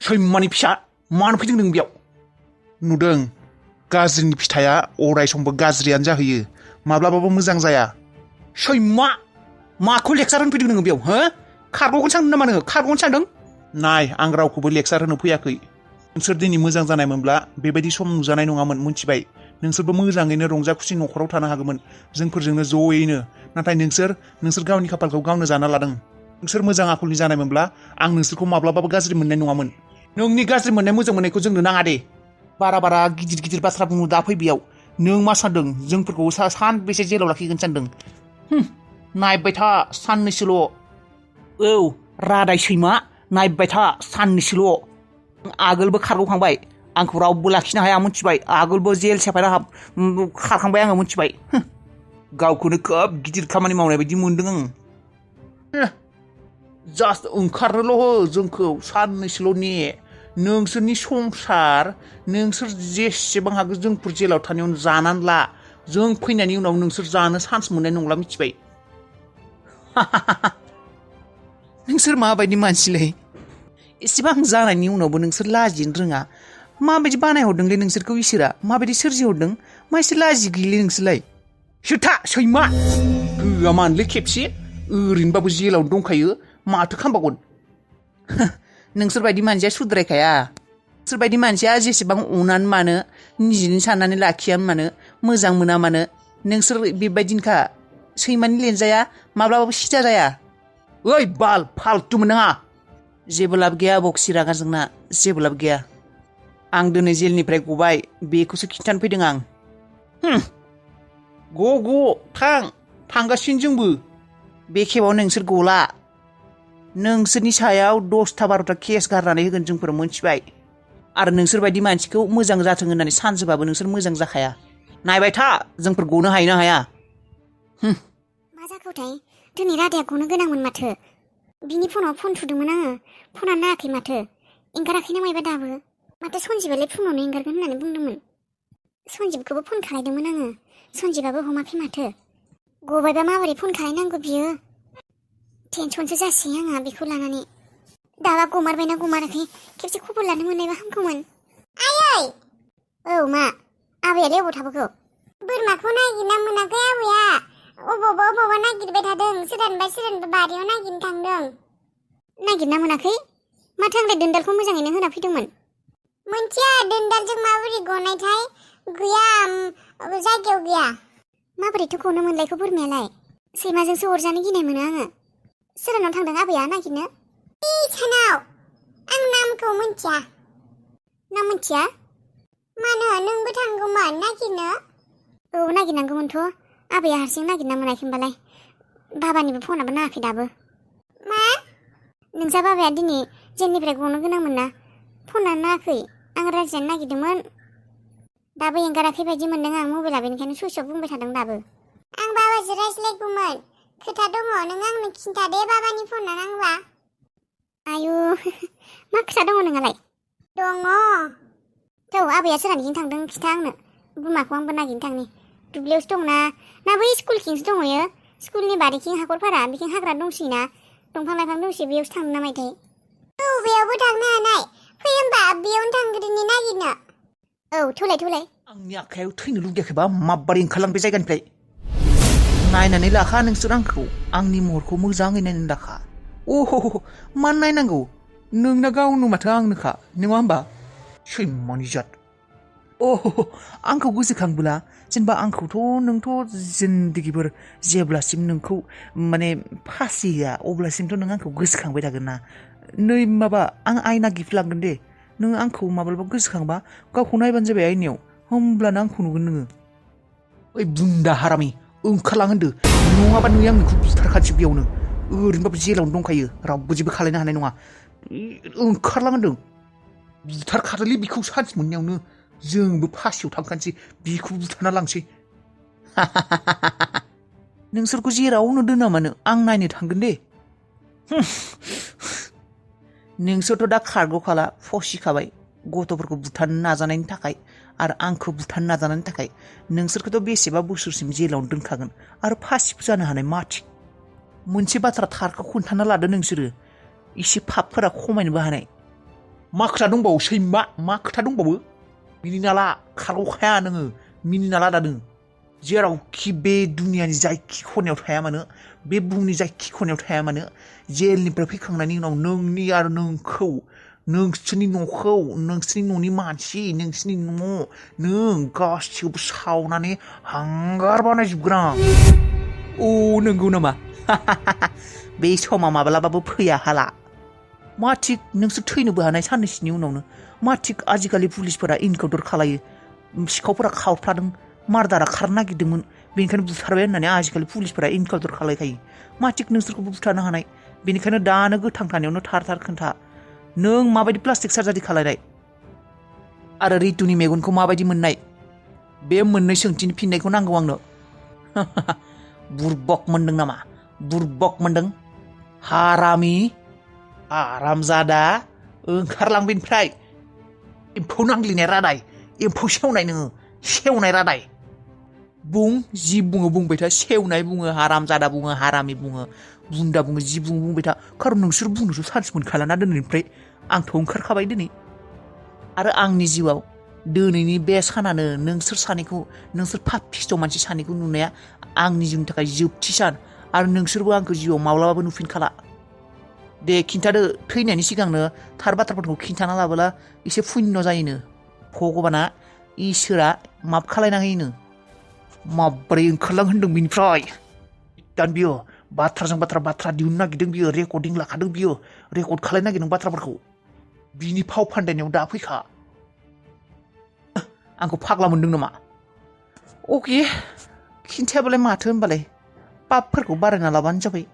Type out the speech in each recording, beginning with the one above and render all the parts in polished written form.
सैमानि फिसा मानो फैदों नों बेयाव? नुदों गाज्रिनि फिथाइया अराय समबो गाज्रियानो जाहैयो माब्लाबाबो मोजां जाया। सैमा माखौ लेक्सार होनो फैदों नोङो बेयाव हो? खारग'गोन सानदों नामा नोङो? खारग'गोन सानदों? नाय आं रावखौबो लेक्सार होनो फैयाखै। नोंसोर दिनै मोजां जानायमोनब्ला बेबायदि सम नुजानाय नङामोन मोनथिबाय। नोंसोरबो मोजाङैनो रंजा खुसि न'खराव थानो हागौमोन जोंफोरजोंनो ज'यैनो। नाथाय नोंसोर गावनि खाफालखौ गावनो जाना लादों। नोंसोर मोजां आखलनि जानायमोनब्ला आं नोंसोरखौ माब्लाबाबो गाज्रि मोननाय नङामोन। नोंनि गाज्रि मोननाय मोजां मोननायखौ जोंनो नाङा दे। बारा गिदिर गिदिर बाथ्रा बुंनो दा फै बेयाव। नों मा सानदों जोंफोरखौ सानबेसे जेलाव लाखिगोन सानदों? नायबाय था साननैसोल'। औ रादाय सैमा नायबाय था साननैसोल'। आगोलबो खारग'खांबाय आंखौ रावबो लाखिनो हाया मोनथिबाय। आगोलबो जेल सेफायना खारखांबाय आङो मोनथिबाय। गावखौनो खोब गिदिर खामानि मावनाय बायदि मोनदों आं। जास्ट ओंखारनोल' हो जोंखौ साननैसोल' ने। नोंसोरनि संसार नोंसोर जेसेबां हागौ जोंफोर जेलाव थानायावनो जानानै ला। जों फैनायनि उनाव नोंसोर जानो चान्स मोननाय नंला मिथिबाय। नोंसोर माबायदि मानसिलै? एसेबां जानायनि उनावबो नोंसोर लाजिनो रोङा। माबायदि बानायहरदोंलै नोंसोरखौ इसोरा? माबायदि सोरजिहरदों? मा एसे लाजि गैलै नोंसोरलाय? सोथा सैमा होआ मानोलै खेबसे ओरैनोबाबो जेलावनो दंखायो माथो खालामबावगोन? नोंसोरबायदि मानसिया सुद्रायखाया। नोंसोरबायदि मानसिया जेसेबां अनानै मानो निजिनि साननानै लाखिया मानो मोजां मोना मानो नोंसोर बेबायदिनोखा। सैमानि लेनजाया माब्लाबाबो सिदा जाया। ओइ बाल फाल्थु मोननाङा। जेबो लाब गैया बक्सि रागा जोंना जेबो लाब गैया। आं दिनै जेलनिफ्राय गबाय बेखौसो खिन्थानो फैदों आं। थांगासिनो जोंबो। बे खेबाव नोंसोर गला। नोंसोरनि सायाव 10टा 12टा केस गारनानै होगोन जोंफोर मोनथिबाय। आरो नोंसोरबायदि मानसिखौ मोजां जाथों होननानै सानजोबाबो नोंसोर मोजां जाखाया। नायबाय था जोंफोर गनो हायो ना हाया। मा जाखोथाय दिनै रादाया गनो गोनांमोन माथो। बिनि फनाव फन थुदोंमोन आङो। फना नाङाखै माथो। एंगाराखै ना मायबा दाबो। माथो सन्जिबालाय फुङावनो एंगारगोन होननानै बुंदोंमोन। सन्जिबखौबो फन खालायदोंमोन आङो। सन्जिबाबो हमाखै माथो। गबायबा माबोरै फन खालायनांगौ बियो। टेनसनसो जासै आंहा बेखौ लानानै। दाबा गमारबायना गमाराखै खेबसे खबर लानो मोननायबा हामगौमोन। आयै! औ मा? आबैयालाय अबाव थाबोखो? बोरमाखौ नागिरना मोनाखै आबैया। अबावबा नागिरबाय थादों। सोरहानबा बारियाव नागिरनो थांदों। नागिरना मोनाखै? माथो आंलाय दोनदालखौ मोजाङैनो होना फैदोंमोन। मोनथिया दोनदालजों माबोरै गनायथाय। गैया जायगायाव गैया। माबोरैथ' गनो मोनलायखौ बोरमायालाय? सैमाजोंसो अरजानो गिनाय मोनो आङो। सोरनाव थांदों आबैया नागिरनो? सानाव आं नामखौ मोनथिया। नाम मोनथिया? मानो नोंबो थांगौमोन नागिरनो? औ नागिरनांगौमोनथ'। आबैया हारसिं नागिरना मोनाखै होनबालाय। बाबानिबो फनाबो नाङाखै दाबो। मा? नोंसा बाबाया दिनै जेलनिफ्राय गनो गोनांमोन ना। फना नाङाखै। आं रायज्लायनो नागिरदोंमोन। दाबो एंगाराखै बायदि मोनदों आं मबाइला बेनिखायनो सुइस अफ बुंबाय थादों दाबो। आं बाबाजों रायज्लायगौमोन। खोथा दङ नों आंनो खिन्थादे बाबानि फना नांबा। आयु मा खोथा दङ नोंहालाय? दङ। थौ आबैया सोरहानिथिं थांदों खिथा आंनो। बिमाखौ आंबो नागिरनो थांनि। दुब्लियावसो दंना ना बै स्कुलथिंसो दंहैयो? स्कुलनि बारिथिं हाखरफारा बिथिं हाग्रा दंसैना दंफां लाइफां दंसै बेयावसो थांनो नामायथाय। औ बेयावबो थांनो हानाय। फै होमबा बेयावनो थांग्रोनि नागिरनो। औ थौलाय। आंनि आखायाव थैनो लुगैयाखैबा माबोरै ओंखारलां बे जायगानिफ्राय? नायनानै लाखा नोंसोर आंखौ। आंनि महरखौ मोजाङै नायनानै लाखा। मानो नायनांगौ? नोंना गावनो माथो आंनोखा नङा होमबा? सैमानि जात। आंखौ गोसोखांबोला जेनेबा आंखौथ' नोंथ' जिन्दगिफोर जेब्लासिम नोंखौ माने फासि होआ अब्लासिमथ' नों आंखौ गोसोखांबाय थागोन ना। नै माबा आं आयना गिफ्ट लांगोन दे। नों आंखौ माब्लाबा गोसोखांबा गावखौ नायबानो जाबाय आयनायाव। होमब्लानो आंखौ नुगोन नोङो। ओइ बुन्दा हारामि ओंखारलां होनदो नङाबा नों आंनिखौ बुथारखानोसै बेयावनो। ओरैनोबाबो जेलावनो दंखायो रावबो जेबो खालायनो हानाय नङा। ओंखारलां होनदों। बुथारखादोलै बेखौ सान्स मोननायावनो। जोंबो फासियाव थांखानोसै बिखौ बुथारना लांसै। नोंसोरखौ जेरावनो दोना मानो आं नायनो थांगोन दे। नोंसोरथ' दा खारग'खाला फसिखाबाय गथ'फोरखौ बुथारनो नाजानायनि थाखाय आरो आंखौ बुथारनो नाजानायनि थाखाय। नोंसोरखौथ' बेसेबा बोसोरसिम जेलावनो दोनखागोन आरो फासिबो जानो हानाय मा थिग। मोनसे बाथ्रा थारखौ खोन्थाना लादो नोंसोरो। एसे पापफोरा खमायनोबो हानाय। मा खोथा दंबावो सैमा मा खोथा दंबावो मिनिनाला खारग'खाया नोङो मिनिनाला दानो जेरावखि बे दुनियानि जायखि खनायाव थाया मानो बे बुहुमनि जायखि खनायाव थाया मानो जेलनिफ्राय फैखांनायनि उनाव नोंनि आरो नोंखौ नोंसोरनि न'खौ नोंसोरनि न'नि मानसि नोंसोरनि न' नों गासिबो सावनानै हांगार बानायजोबगोन आं अ नंगौ नामा बे समा माब्लाबाबो फैया हाला मा थिग नोंसोर थैनोबो हानाय साननैसोनि उनावनो मा थिग आजिखालि पुलिसफोरा इनकाउन्टार खालायो सिखावफोरा खावफ्रादों मार्दारा खारनो नागिरदोंमोन बेनिखायनो बुथारबाय होननानै आजिखालि पुलिसफोरा इनकाउन्टार खालायखायो मा थिग नोंसोरखौबो बुथारनो हानाय बेनिखायनो दानो गोथां थानायावनो थार खोन्था नों माबायदि प्लास्टिक सार्जारि खालायनाय आरो रितुनि मेगनखौ माबायदि मोननाय बे मोननै सोंथिनि फिननायखौ नांगौ आंनो बुरबक मोनदों नामा बुरबक मोनदों हारामि आरामजादा ओंखारलां बेनिफ्राय एम्फौ नांग्लिनाय रादाय एम्फौ सेवनाय नोङो सेवनाय रादाय बुं जि बुङो बुंबाय था सेवनाय बुङो हारामजादा बुङो हारामि बुङो बुन्दा बुङो जि बुङो बुंबाय था खारन नोंसोर बुंनोसो चान्स मोनखालाना दिनैनिफ्राय आंथ' ओंखारखाबाय दिनै आरो आंनि जिउआव दिनैनि बे सानानो नोंसोर सानैखौ नोंसोर पापिस्ट' मानसि सानैखौ नुनाया आंनि जिउनि थाखाय जोबथि सान आरो नोंसोरबो आंखौ जिउआव माब्लाबाबो नुफिनखाला दे खिन्थादो थैनायनि सिगांनो थार बाथ्राफोरखौ खिन्थाना लाबोला एसे पुण्य जायोनो भगबाना इसोरा माफ खालायना होयोनो माब्रै ओंखारलां होनदों बिनिफ्राय दान बियो बाथ्राजों बाथ्रा दिहुननो नागिरदों बियो रेकर्डिं लाखादों बियो रेकर्ड खालायनो नागिरदों बाथ्राफोरखौ बिनि फाव फान्दायनायाव दा फैखा आंखौ फाग्ला मोनदों नामा अके खिन्थायाबालाय माथो होनबालाय पापफोरखौ बारायना लाबानो जाबाय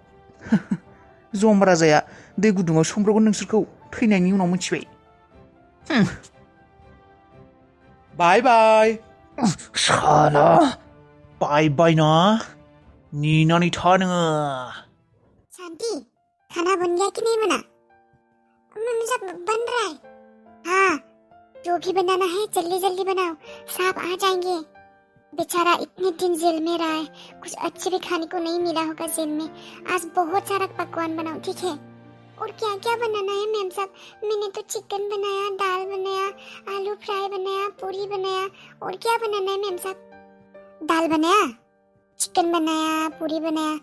जमराजाया दै गुदुङाव सोमब्रगोन नोंसोरखौ थैनायनि उनाव मिथिबाय बाय बाय साला बाय ना नेनानै था नोङो शांति खाना बन गया कि नहीं बना मम्मी सब बन रहा है हाँ जो भी बनाना है जल्दी जल्दी बनाओ साहब आ जाएंगे बेचारा इतने दिन जेल में रहा है कुछ अच्छे भी खाने को नहीं मिला होगा जेल में आज बहुत सारा पकवान बनाओ ठीक है और क्या क्या बनाना है मैम साहब मैंने तो चिकन बनाया दाल बनाया आलू फ्राई बनाया पूरी बनाया और क्या बनाना है मैम साहब दाल बनाया चिकन बनाया पूरी बनाया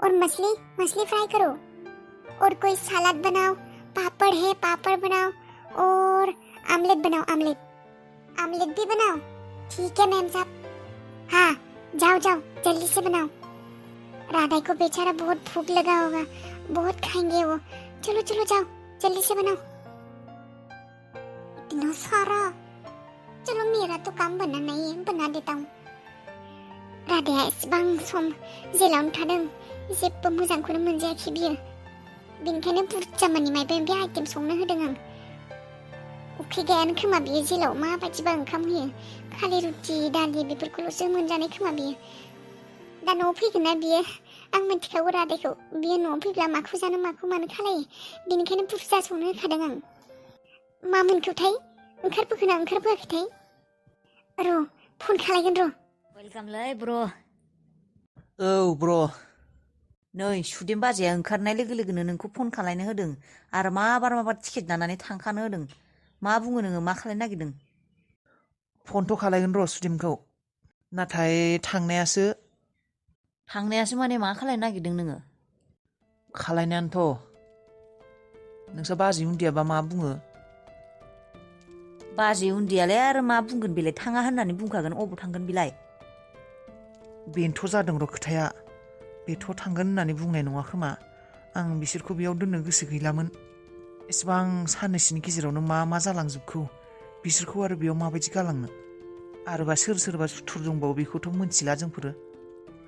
और मछली फ्राई करो और कोई सलाद बनाओ पापड़ है पापड़ बनाओ और आमलेट बनाओ आमलेट भी बनाओ ठीक है मैम साहब हाँ जाओ जल्दी से बनाओ राधा को बेचारा बहुत भूख लगा होगा बहुत खाएंगे वो चलो जाओ जल्दी से बनाओ इतना सारा चलो मेरा तो काम बना नहीं है बना देता हूँ राधाया एसेबां सम जेलावनो थादों जेबो मोजांखौनो मोनजायाखै बियो बेनिखायनो बुरजा मानि माबा माबि आइटेम संनो होदों आं उखैगायानो खोमा बियो जेलाव माबायदिबा ओंखाम होयो खालि रुटि दालि बेफोरखौल'सो मोनजानाय खोमा बियो दा न'आव फैगोन ना बियो आं मिन्थिखागौ राधाखौ बियो न'आव फैब्ला माखौ जानो माखौ मानो खालायो बेनिखायनो बुरजा संनो होखादों आं मा मोनखौथाय ओंखारबोखोना ओंखारबोआखैथाय र' फन खालायगोन र' वेलकामलै ब्र' औ ब्र' नै सुदेम बाजैया ओंखारनाय लोगो लोगोनो नोंखौ फन खालायनो होदों आरो माबार टिकेट दानानै थांखानो होदों मा बुङो नोङो मा खालायनो नागिरदों फनथ' खालायगोन र' सुदिमखौ नाथाय थांनायासो माने मा खालायनो नागिरदों नोङो खालायनायानोथ' नोंसा बाजै उन्दैयाबा मा बुङो बाजै उन्दैयालाय आरो मा बुंगोन बेलाय थाङा होननानै बुंखागोन अबाव थांगोन बेलाय बेनोथ' जादों र' खोथाया बेथ' थांगोन होननानै बुंनाय नङा खोमा आं बिसोरखौ बेयाव दोननो गोसो गैलामोन एसेबां साननैसोनि गेजेरावनो मा जालांजोबखो बिसोरखौ आरो बेयाव माबायदि गालांनो आरोबा सोरबा सुथुर दंबावो बेखौथ' मोनथिला जोंफोरो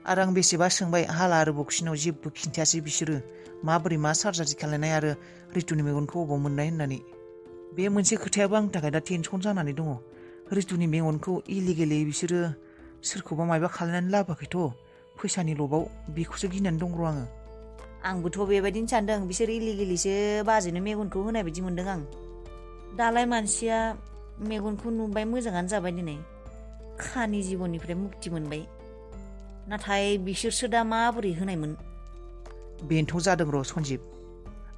आरो आं बेसेबा सोंबाय हाला आरो बक्सिनाव जेबो खिन्थायासै बिसोरो माबोरै मा सार्जारि खालायनाय आरो रितुनि मेगनखौ अबाव मोननाय होननानै बे मोनसे खोथायाबो आंनि थाखाय दा टेनसन जानानै दङ रितुनि मेगनखौ इलिगेलै बिसोरो सोरखौबा मायबा खालायनानै लाबोआखैथ' फैसानि लबाव बेखौसो गिनानै दं र' आङो आंबोथ' बेबायदिनो सानदों बिसोर इलिगेलिसो बाजैनो मेगनखौ होनाय बायदि मोनदों आं दालाय मानसिया मेगनखौ नुबाय मोजाङानो जाबाय दिनै खानि जिबननिफ्राय मुक्ति मोनबाय नाथाय बिसोरसो दा माबोरै होनायमोन बेनोथ' जादों र' सन्जिब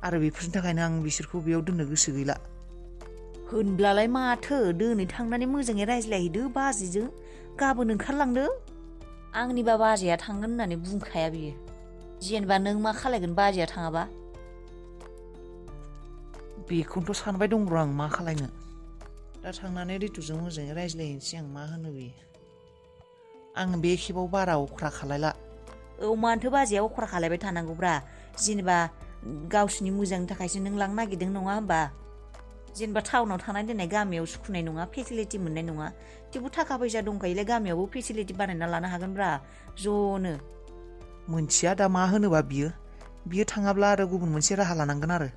आरो बेफोरनि थाखायनो आं बिसोरखौ बेयाव दोननो गोसो गैला होनब्लालाय माथो दिनै थांनानै मोजाङै रायज्लायहैदो बाजैजों गाबोन ओंखारलांदो आंनिबा बाजैया थांगोन होननानै बुंखाया बियो जेनेबा नों मा खालायगोन बाजैया थाङाबा बेखौनोथ' सानबाय दं र' आं मा खालायनो दा थांनानै रितुजों मोजाङै रायज्लायहैनोसै आं मा होनो बे आं बे खेबाव बारा अख्रा खालायला औ मानोथो बाजैया अख्रा खालायबाय थानांगौब्रा जेनेबा गावसोरनि मोजांनि थाखायसो नों लांनो नागिरदों नङा होमबा जेनेबा टाउनाव थानाय दोननाय गामियाव सुखुनाय नङा फेसिलिटि मोननाय नङा थेवबो थाखा फैसा दंखायोलाय गामियावबो फेसिलिटि बानायना लानो हागोनब्रा ज'नो मोनथिया दा मा होनोबा बियो थाङाब्ला आरो गुबुन मोनसे राहा लानांगोन आरो